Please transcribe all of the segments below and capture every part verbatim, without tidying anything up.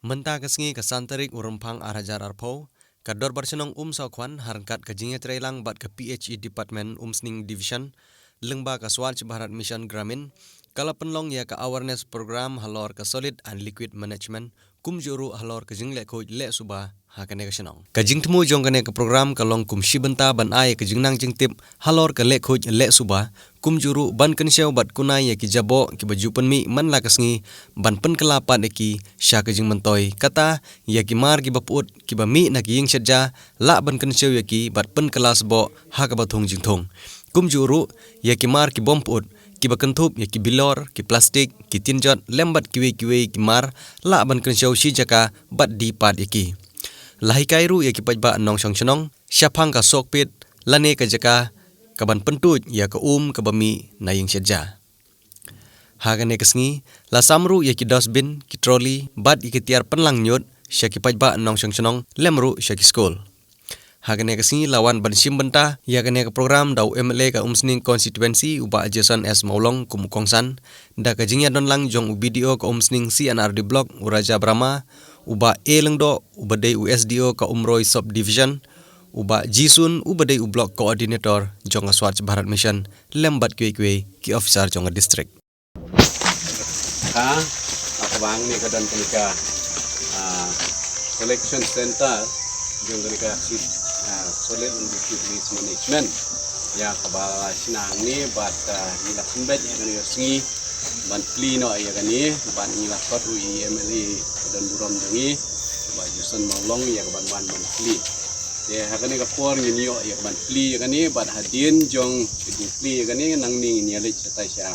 Mynta ka sngi ka san tarik u Rymphang ar hajar arphew, ka Dorbar Shnong Umsawkhwan ha ryngkat ka jingïatreilang bad ka P H E Department Umsning Division, lyngba ka Swachh Bharat Mission Gramin, ka la pynlong ïa ka awareness program halor ka solid and liquid management, kumjuh ruh halor ka jingleh khuid leh suba ha kane ka shnong. Ka jingthmu jong kane ka program ka long kum shi bynta ban ai ka jingnang jingtip halor ka leh khuid leh suba, kumjuh ruh ban kynshew bad kunai ïa ki jaboh kiba ju pynmih man la ka sngi, ban pynkylla pat ïa ki sha ka jingmyntoi, kata ïa ki mar kiba pyut kiba mih na ki ïing shet ja, lah ban kynshew ïa ki bad pynkylla sboh ha kaba thung jingthung. Kumjuh ruh ïa ki mar ki bym pyut kiba kynthup ïa ki bilor, ki plastik, ki tin jot lem bad kiwei kiwei ki mar, lah ban kynshew shi jaka bad die pat ïa ki. La hikai ruh ïa ki paidbah nongshong shnong shaphang ka sokpit lane ka jaka kaban pyntuid ïa ka um kaba mih na ïing shet ja. Ha kane ka sngi la sam ruh ïa ki dustbin, ki trolley bad ïa ki tiar pynlang ñiut sha ki paidbah nongshong shnong lem ruh sha ki skul. Ha kane ka sngi la wan ban shim bynta ïa kane ka program da u M L A ka Umsning Constituency u Bah Jason S Mawlong kum u kongsan, da ka jingïadon lang jong u B D O ka Umsning C and R D Block u Raja Brahma, u Bah A Lyngdoh uba dei u S D O ka Umroi Sub Division, u Bah Jisun uba dei u Block Coordinator jong ka Swachh Bharat Mission, lem bad kiwei kiwei ki officer jong ka district. Ka, ka bang ni ka don kane ka, ah, collection center jong kane ka sid, ah, solid and liquid waste management. Ïa kaba la shna hangne bad, ah, ngi la pynbeit ïa kane ka sngi ban plie noh ïa kane bad ngi la khot ruh ïa i M L A ka don burom jong ngi, Bah Jason Mawlong ïa ka ban wan ban plie. Te ha kane ka por ngin ïoh ïa ka ban plie ïa kane bad hadien jong ka jingplie ïa kane nangne ngin ïa leit shatai sha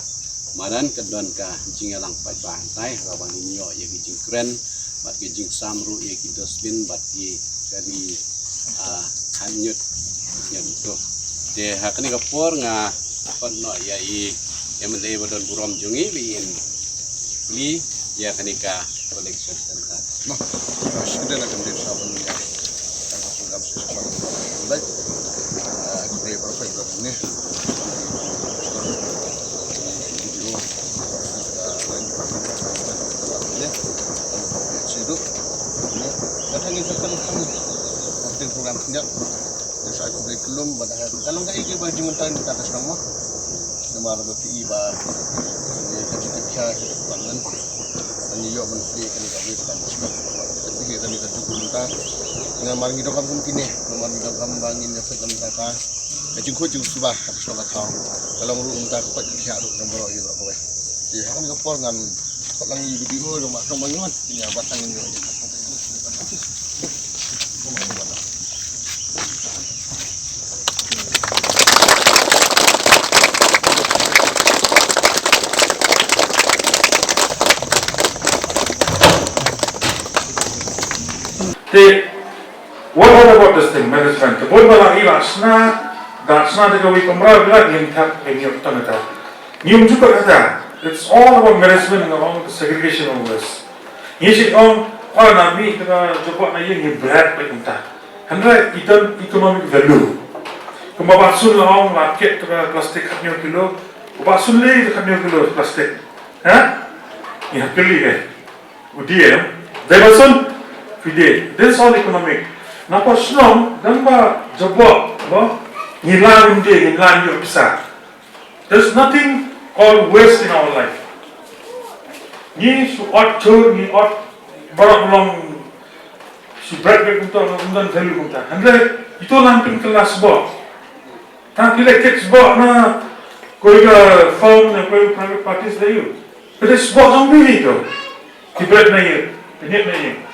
madan ka don ka jingïalang paidbah hangtai ha kaba ngin ïoh ïa ka jingkren bad ka jingsam ruh ïa ki dustbin bad ki kali, ah, khat ñiut ñiut tu. Te ha kane ka por nga khot noh ïa i M L A ba don burom jong ngi ba in plie ïa kane ka collection center. Nah, ah, shi kynta na kan dei sha ban ïa. Kan ka program sha sha ban ïa. Ah, aku beri para file ni. Video. Ah, lain department. Ni. Sidu. Ni. Datang ni datang kami. Penting program senyap. Te sa ai khublei kyllum bad ha ka long kaei kaba jingmyntoi mynta ka shnong mo. Namar ba phi i ba ka jingtip khia ki department ba ngi ïoh ban plie kane ka waste management. Phi i kane ka duk mynta. Namar ngi donkam kum kine, namar ngi donkam ba ngin ïa phet na mynta ka jingkhuid jingsuba ha ka shnong ka thaw. Ka long ruh mynta ka koit ka khiah ruh ka baroh ïa baroh kawei. Te ha kane ka por ngan khot lang ïa i video jong ba shnong ba ngi wan. Ïa ba tang ngi ïoh ïa ka. Te, what, what about this thing, management? Te bun ba la i la shna, da shna da kawei kamra, ba la ngin thak, ngin ïoh tang ta. Ngim ju pat kata. It's all about management and all the segregation of waste. Ngi shi ong, kwah na mih, tengah jubok na ïing, ngi bret bad kumta. Hynrei i don economic value. Kumba Bah Sun la ong, la kit tengah plastik khatñiew kilo. Bah Sun lei khatñiew kilo plastik. Ha? Ngi hap kylli eh. U D M. Dei Bah Sun? Phi dei. This is all economic. Na por shnong, don ba jubok, ba? Ngi la ym dei, ngi la ym ïoh pisa. There's nothing called waste in our life. Ngi shu ot jhur, ngi ot baroh long shu bret bret kumta, ym don value kumta. Hynrei ito nang pynkylla sboh. Tang phi leh kit sboh na koi ka firm na koi private parties da ïoh. Phi leh sboh jong phi ito. Phi bret na ïoh, phi ñiet na ïoh.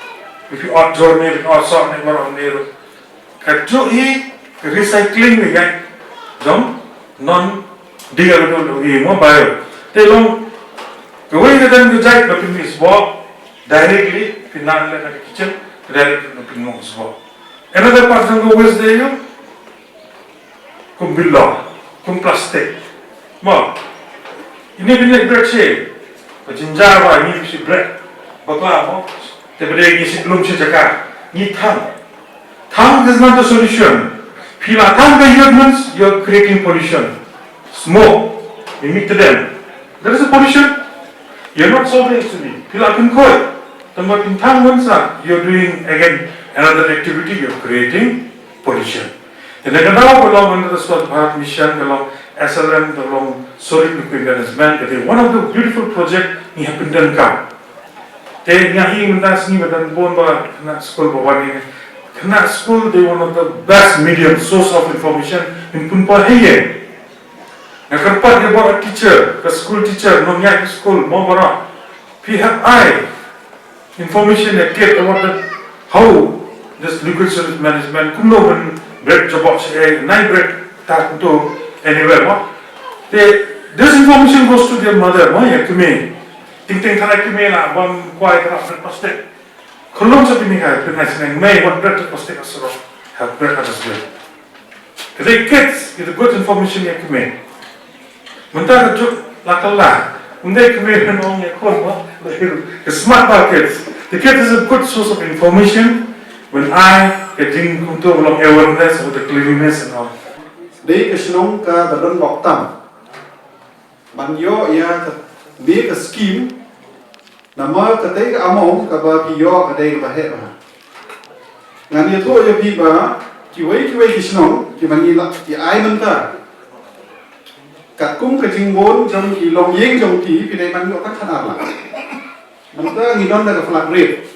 Phi ot jhur ne, phi ot soh ne, baroh ne ruh. Kajuh hi recycling ka jait jong non degradable hi mo bio. Te long kawei ka don ka jait ba pynmih sboh directly pynlan leh na ka kitchen, directly ba pynmih sboh. Another part jong ka waste dei ïa kum bilor, kum plastic. Mo. Ini bini bread shi. Ba jinjar ba ini shi bread. Bakla mo. Te bade ini shi belum shi jaka. Ni thang. Thang is not the solution. Phi la thang ka youth means you're creating pollution. Smoke. You meet to them. There is a pollution. You're not solving it to me. Phi la pynkhoi. Tangba pynthang wan sa, you're doing again another activity, you're creating pollution. Te na ka daw ka long under the Swachh Bharat Mission, ka long S L M, ka long solid liquid management, ka dei one of the beautiful project ngi hap pyndonkam. Te nga hi mynta sngi ba don bun ba khynnah skul ba wan ïa khynnah skul, dei one of the best medium source of information, yn pynpaw hi ïa. Nga kyrpad ïa baroh teacher, ka school teacher, nongïaid ka skul, mo baroh. Phi hap ai information ïa kid about the, how this liquid sewage management, kumno ban bret jabok sha ei, nai bret ta kumto anywhere mo. Te this information goes to their mother mo, ïa kmie. Ting ting tharai kmie la bam kwai tharai bret plastic. Khlong sa pini kai pini kai sneng mei wan bret plastic asro. Hap bret atas bret. Ka dei kids, ka dei good information ïa kmie. Mynta ka juk la ka la. Mynta kmie ka nong ïa khun mo. Ka smart ba kids. The kids is a good source of information. When I ka jing kumto ba long awareness of the cleanliness and all. Dei ka shnong kaba don bok tam. Ban ïoh ïa kane ka scheme. Namar katei ka amount kaba phi ïoh ka dei kaba heh bha. Ngan ïathuh ïa phi ba kiwei kiwei ki shnong kiba ngi la ki ai mynta. Katkum ka jingbun jong ki longïing jong ki, phi dei ban ïoh tang khatar lak. Mynta ngi don da ka flood rate.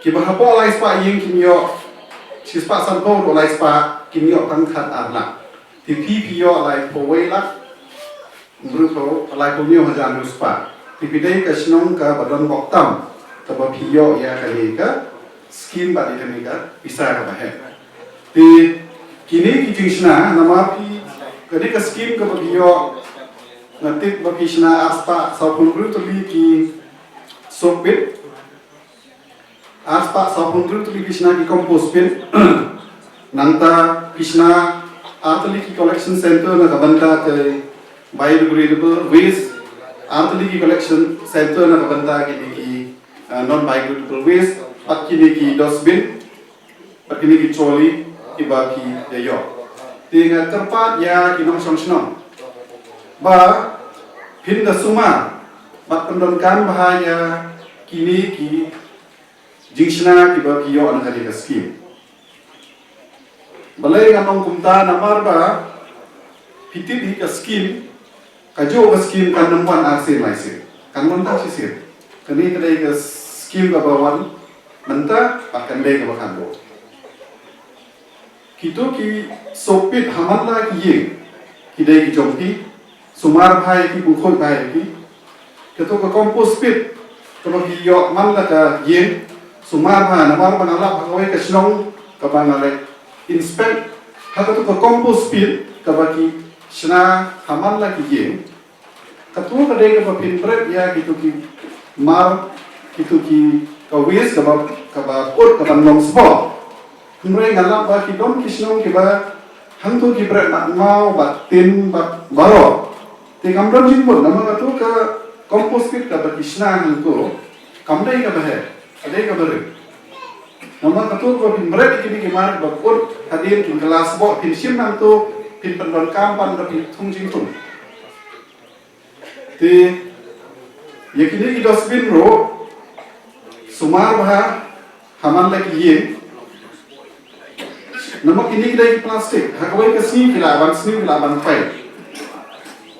Kiba hapoh lai spah ïing kin ïoh, shi spah sanphew ruh lai spah kin ïoh tang khatar lak. Te phi phi ïoh laiphew wei lak. Hynriew phew, laiphew hynñiew hajar hynriew spah. Te phi dei ka shnong kaba don bok tam kaba phi ïoh ïa kane ka scheme bad ïa kane ka pisa kaba heh. Te kine ki jingshna namar phi, kane ka scheme kaba phi ïoh, nga tip ba phi shna ar spah sawphew hynriew tylli ki soak pit. Ar spah sawphew hynriew tylli phi shna ki compost pit. Nangta phi shna ar tylli ki collection center na ka bynta ka biodegradable waste. Ar tylli ki collection center na ka bynta kine ki, uh, non biodegradable waste. Bad kine ki dustbin. Bad kine ki trolley kiba phi ïa ïoh. Te nga kyrpad ïa ki nongshong shnong ba phin da sumar bad pyndonkam bha ïa kine ki jingshna kiba phi ïoh na kane ka scheme. Balei nga ong kumta, namar ba phi tip hi ka scheme, kajuh ka scheme kan ym wan arsien laisien. Kan wan tang shisien. Kane ka dei ka scheme kaba wan mynta, bad kan dei kaba khatduh. Kito ki soak pit ha man la ki ïing, ki dei ki jong phi, sumar bha ïa ki, pynkhuid bha ïa ki. Kato ka compost pit kaba phi ïoh man la ka ïing, sumar bha, namar ba nga lap ha kawei ka shnong kaba nga la inspect, ha kato ka compost pit kaba ki shna ha man la ki ïing. Kato ka dei kaba pynbret ïa kito ki mar, kito ki ka waste kaba, kaba kut kaba long sboh. Hynrei nga lap ba ki don ki shnong kiba hangto ki bret mat maw bad tin bad baroh. Te kam don jingmut namar kato ka compost pit kaba ki shna hangto kam dei kaba heh, ka dei kaba rit. Namar kato kaba pynbret ïa kine ki mar kaba kut hadien kin kylla sboh, phin shim hangto, phin pyndonkam ban da phin thung jingthung. Te ïa kine ki dustbin ruh sumar bha ha man la ki ïing. Namar kine ki dei ki plastik, ha kawei ka sngi ki lah ban, sngi ki lah ban pait.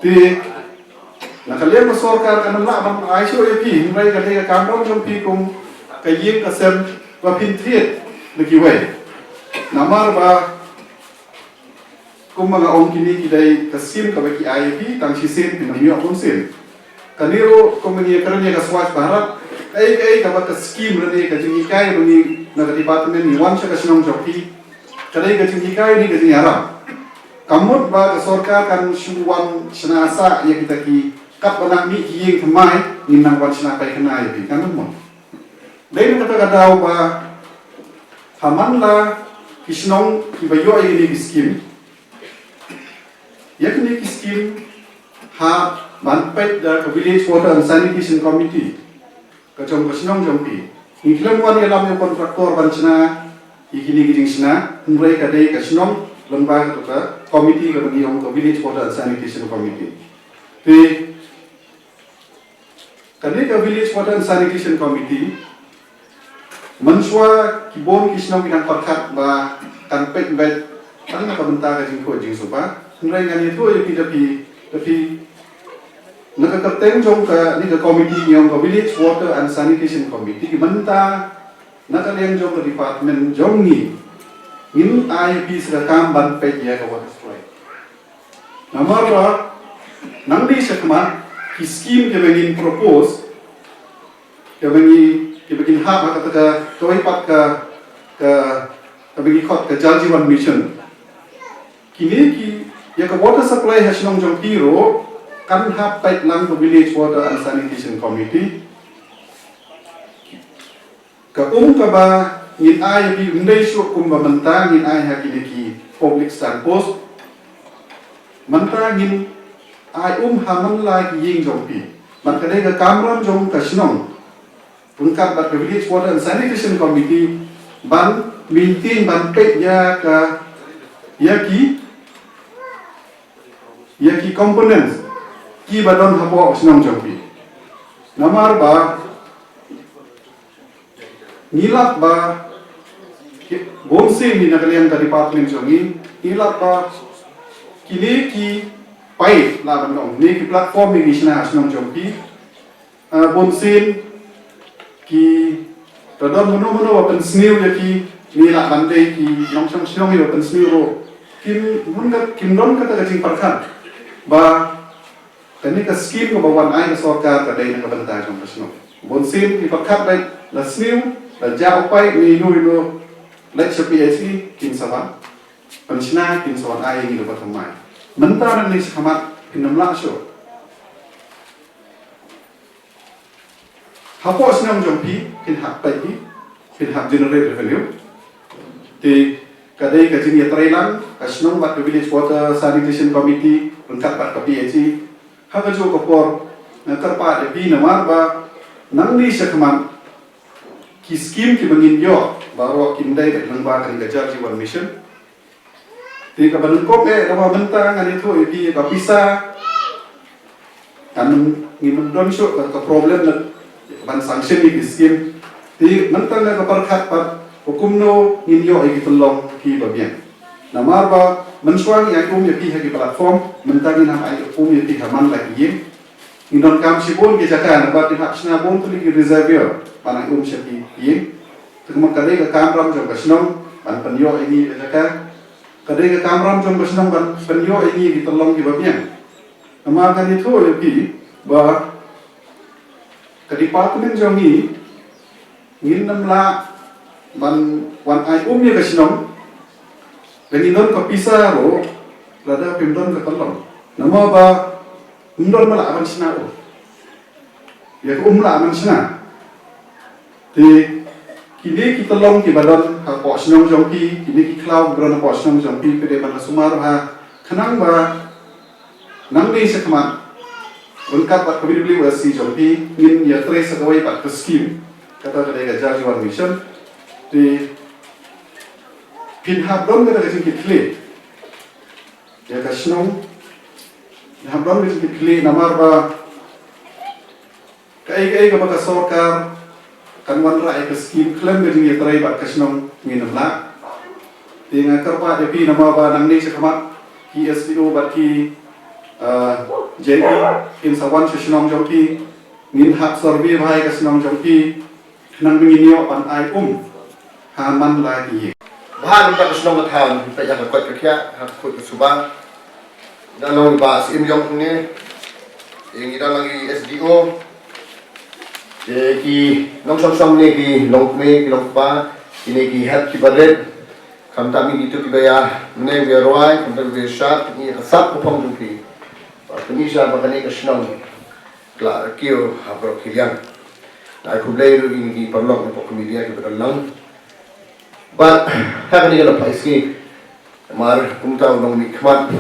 Te na ka liang ka sorkar kan ym lah ban ai shuh ïa phi, hynrei ka dei ka kam rom jong phi kum ka ïing ka sem ba phin thied na kiwei. Namar ba kumba nga ong, kine ki dei ka scheme kaba ki ai ïa phi tang shisien, phin ym ïoh bunsien. Kane ruh kumba ngi ïakren ïa ka Swachh Bharat, kaei kaei kaba ka scheme lane ka jinghikai ba ngi na ka department ngi wan sha ka shnong jong phi, ka dei ka jinghikai ne ka jingïarap. Kam mut ba ka sorkar kan shu wan shna sah ïa kita ki, katba nang mih ki ïing thymmai ngin nang wan shna paikana ïa phi, kan ym mut. Dei na kata ka daw ba ha man la ki shnong kiba ïoh ïa kine ki scheme. Ïa kine ki scheme hap ban peit da ka Village Water and Sanitation Committee ka jong ka shnong jong phi. Ngi khlem wan ïalam ïa u contractor ban shna ïa kine ki jingshna, hynrei ka dei ka shnong lyngba kato ka committee kaba ngi ong ka Village Water and Sanitation Committee. Te Kane ka Village Water and Sanitation Committee, mynshuwa ki bun ki shnong ki dang pyrkhat ba kan peit beit tang na ka bynta ka jingkhuid jingsuba. Hynrei ngan ïathuh ïa phi da phi, da phi, na ka kyrteng jong kane ka committee ngi ong ka Village Water and Sanitation Committee, ki mynta na ka liang jong ka department jong ngi, ngin ai ïa phi sa ka kam ban peit ïa ka water supply. Namar ba nang dei shakhmat ki scheme kiba ngin propose, kiba ngi, kiba ngin hap ha kata ka, kawei pat ka, ka, kaba ngi khot ka Jal Jeevan Mission. Kine ki, ïa ka water supply ha shnong jong phi ruh kan hap peit lang ka Village Water and Sanitation Committee. Ka um kaba ngin ai ha phi ym dei shuh kumba mynta ngin ai ha kine ki public stand post. Mynta ngin ai um ha man la ki ïing jong phi. Bad ka dei ka kamram jong ka shnong ryngkat bad ka Village Water and Sanitation Committee ban maintain, ban peit ïa ka, ïa ki, ïa ki components kiba don hapoh shnong jong phi. Namar ba ngi lap ba ki, bun sien na ka liang ka department jong ngi, ngi lap ba kine ki pipe, la ban ong, kine ki platform ngi shna ha shnong jong phi, ah, bun sien ki, ka don mano mano ba pynsniew ïa ki, ngi lah ban dei ki nongshong shnong ïa ba pynsniew ruh. Kim don ka, kim don kata ka jingpyrkhat ba kane ka scheme kaba wan ai ka sorkar ka dei na ka bynta jong ka shnong. Bun sien ki pyrkhat ba la sniew, la jah u pipe ne ino ino, leit sha P H E, kin sa wan pynshna, kin sa wan ai ïa ngi ruh ba thymmai. Mynta nangne shakhmat phin ym lah shuh. Hapoh shnong jong phi, phin hap peit hi, phin hap generate revenue. Te ka dei ka jingïatreilang ka shnong bad ka Village Water Sanitation Committee ryngkat bad ka P H E. Ha kajuh ka por nga kyrpad ïa phi namar ba nangne shakhmat ki scheme kiba ngin ïoh baroh kim dei beit lyngba kane ka Jal Jeevan Mission. Te kaba nyngkong eh, kaba mynta ngan ïathuh ïa phi ka pisa. Kan ngim don shuh ka, ka problem na ban sanction ïa ki scheme. Te mynta nga ka pyrkhat pat ba kumno ngin ïoh ïa ki tyllong kiba biang. Namar ba mynshuwa ngi ai um ïa phi ha ki platform, mynta ngin hap ai um ïa phi ha man la ki ïing. Ngi donkam shibun ki jaka, namar ngi hap shna bun tylli ki reservoir ban ai um sha ki ïing. Te kumno ka dei ka kamram jong ka shnong ban pynïoh ïa ngi ka jaka. Ka dei ka kamram jong ka shnong ban pynïoh ïa ngi ki tyllong kiba biang. Namar ngan ïathuh ïa phi ba ka department jong ngi ngin ym lah ban wan ai um ïa ka shnong. Lada ngim don ka pisa ruh, lada phim don ka tyllong. Namar ba ym don ba lah ban shna um. Ïa ka um lah ban shna. Te kine ki tyllong kiba don hapoh shnong jong phi, kine ki khlaw kiba don hapoh shnong jong phi, phi dei ban sumar ha, khnang ba nangne shakhmat ryngkat bad ka W W S C jong phi ngin ïatrei sa kawei pat ka scheme, kata ka dei ka Jal Jeevan Mission. Te phin hap don kata ka jingkitkhlieh ïa ka shnong. Phin hap don ka jingkitkhlieh namar ba kaei kaei kaba ka sorkar kan wanrah ïa ka scheme khlem ka jingïatrei bad ka shnong ngin ym lah. Te nga kyrpad ïa phi namar ba nangne shakhmat ki S D O bad ki, ah, J P kin sa wan sha shnong jong phi, ngin hap survey bha ïa ka shnong jong phi, khnang ba ngin ïoh ban ai um ha man la ki ïing. Bha namar ka shnong ka thaw, peit ïa ka koit ka khiah, ha ka koit ka suba. Ngi don lang i Bah Syiem Ïong hangne, ngi don lang i S D O, ki nongshong shnong ne ki longkmie ki longkpa, kine ki hep kiba rit, khamtam ïa kito kiba ïa mane ïa rwai, khamtam ïa shad, ngi ïa ka sap ka phong jong ki. Ba kane sha ba kane ka shnong ka la kiew ha baroh ki liang. Nga ai khublei ruh ïa kine ki paralok na pdeng ka media kiba don lang. Bad ha kane ka la phai sngi, namar kumta u nongmihkhmat,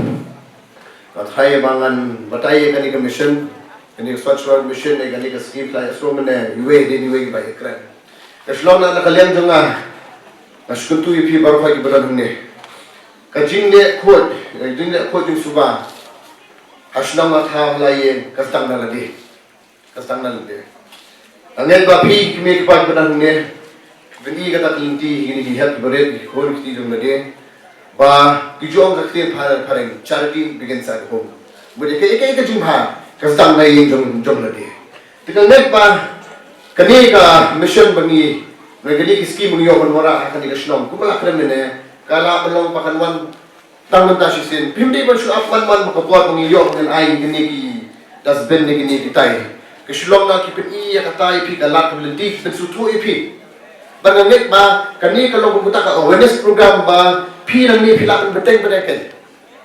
nga tharai ba ngan batai ïa kane ka mission, kane ka Swachh Bharat Mission, ïa kane ka scheme, tharai ïa sngewmane iwei hadien iwei kiba ïakren. Ka shnong na ka liang jong nga, nga sngewthuh ïa phi baroh kiba don hangne. Ka jingleh khuid, ka jingleh khuid jingsuba ha shnong, ha thaw, ha la ïing, ka sdang da lade. Ka sdang na lade. Nga ngeit ba phi ki kmie ki kpa kiba don hangne, phin i kata ka lynti ha kine ki hep ki barit, ki khun ki kti jong lade, ba ki jong ka ktien phareng, charity begins at home. Bad ïa kaei kaei ka jingbha ka sdang na ïing jong jong lade. Te nga ngeit ba kane ka mission ba ngi, ba kane ka scheme ba ngi ïoh ban wanrah ha kane ka shnong, kumba la kren mynne, ka lah ban long ba kan wan tang mynta shisien. Phim dei ban shu ap man man ba ka por ba ngi ïoh ban ai kine ki dustbin ne kine ki tai. Ka shu long na ki pyn-i ïa kata ïa phi, ka lad ka lynti, ki pynsngewthuh ïa phi. Bad nga ngeit ba kane ka long kumta ka awareness program ba phi nangne phi lah ban bteng bteng.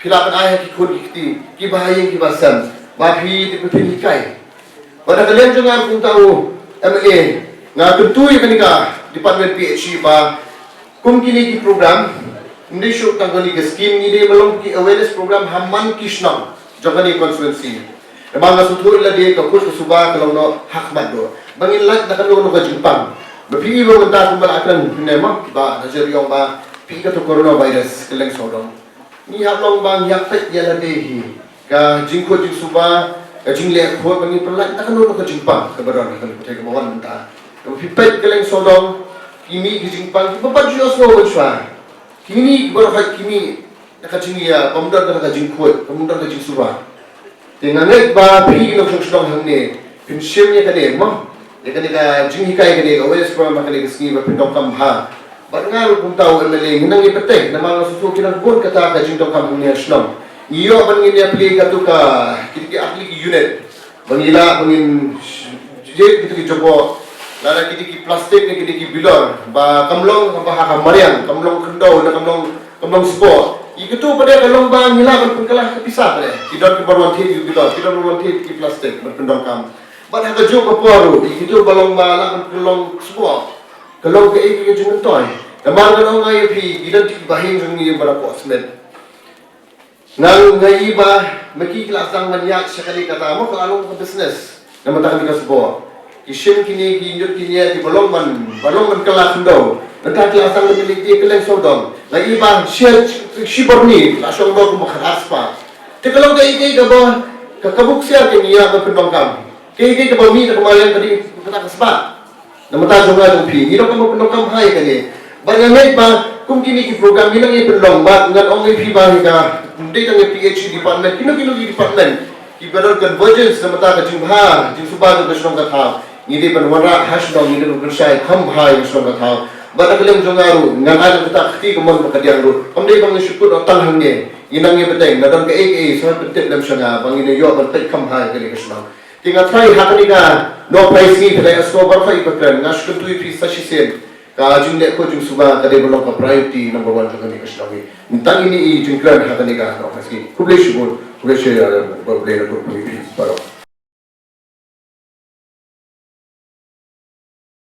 Phi lah ban ai ha ki khun ki kti, kiba ha ïing kiba sem, ba phi te phi pynhikai. Bad na ka liang jong nga kumta u M L A, nga kyntu ïa kane ka department P H E ba kum kine ki program, ym dei shuh tang kane ka scheme, ngi dei ban long ki awareness program ha man ki shnong jong kane ka constituency. Namar nga sngewthuh ïa lade ka khuid ka suba ka long noh ha khmat duh. Ba ngin lait na kano kano ka jingpang. Ba phi i ba mynta kumba la kren ne ma, ba na jingïong ba phi i kato coronavirus, kylleng sawdong. Ngi hap long ba ngi hap peit ïa lade hi. Ka jingkhuid jingsuba, ka jingleh khuid ba ngi pynlait na kano kano ka jingpang kaba don ha kane ka pyrthei kaba wan mynta. Kaba phi peit kylleng sawdong, ki mih ki jingpang kiba pat ju ïohsngew mynshuwa. Ki mih kiba hoi ki mih na ka jingïa, bym don ka jingkhuid, bym don ka jingsuba. Te nga ngeit ba phi ki nongshong shnong hangne phin shim ïa kane mo, ïa kane ka jinghikai, kane ka awareness program, kane ka sngi ba phin donkam bha. Bad nga ruh kumta u M L A ngi nang ïa pyrthei namar nga sngewthuh ki nang bun kata ka jingdonkam hangne ha shnong. Ngi ïoh ban ngin ïa plie kato ka, kito ki ar tylli ki unit ba ngi lah ba ngin jied kito ki jubor, lada kito ki plastik ne kito ki bilor ba kam long ba ha ka mariang, kam long khyndew ne kam long, kam long sport. Ïa kito pat de ka long ba ngi lah ban pynkylla ka pisa pat de. Ki don kiba wan thied ki bilor, ki don kiba wan thied ki plastik ban pyndonkam. Bad ha kajuh ka por ruh ïa kito ba long ba lah ban pynlong sport, ka long kaei ka jingmyntoi. Namar nga ong ïa phi, ki don kiba ha ïing jong ngi ba la pok smet. Nga, nga i ba ma ki ki la sdang ban ïaid sha kane kata mo, ka la long ka business. Namar kata kane ka sbor ki shim kine ki ñiut ki ñier kiba long ban, ba long ban kylla khyndew. Mynta ki la sdang ban leit ïa kylleng sawdong. Nga i ba shi, shi bor ni la shong dor kumba khatar spah. Te ka long kaei kaei kaba, ka, ka buk sia ka ngi ïa ban pyndonkam. Kaei kaei kaba mih na ka mariang ka dei kata ka spah. Na bynta jong nga jong phi, ngi donkam ban pyndonkam bha ïa kane. Bad nga ngeit ba kum kine ki program ngi nang ïa pynlong, bad ngan ong ïa phi ba hi ka, ym dei tang ïa P H E department, kino kino ki department kiba don convergence na bynta ka jingbha jingsuba jong ka shnong ka thaw, ngi dei ban wanrah ha shnong, ngi dei ban pynshai kham bha ïa ka shnong ka thaw. Bad na ka liang jong nga ruh ngan ai kata ka kti kamon bad ka diang ruh, kam dei ba ngi shu kut noh tang hangne. Ngi nang ïa bteng, lada don kaei kaei sa pyntip lem sha nga ba ngin ïoh ban peit kham bha ïa kane ka shnong. Te nga tharai ha kane ka Nohphai Sngi phi la ïohsngew baroh ïa kiba kren, nga shu kyntu ïa phi sa shisien, ka jingleh khuid jingsuba ka dei ban long ka priority number one jong kane ka shnong hi. Tang ine i jingkren ha kane ka Nohphai Sngi. Khublei shibun, khublei shibun, khublei na phi.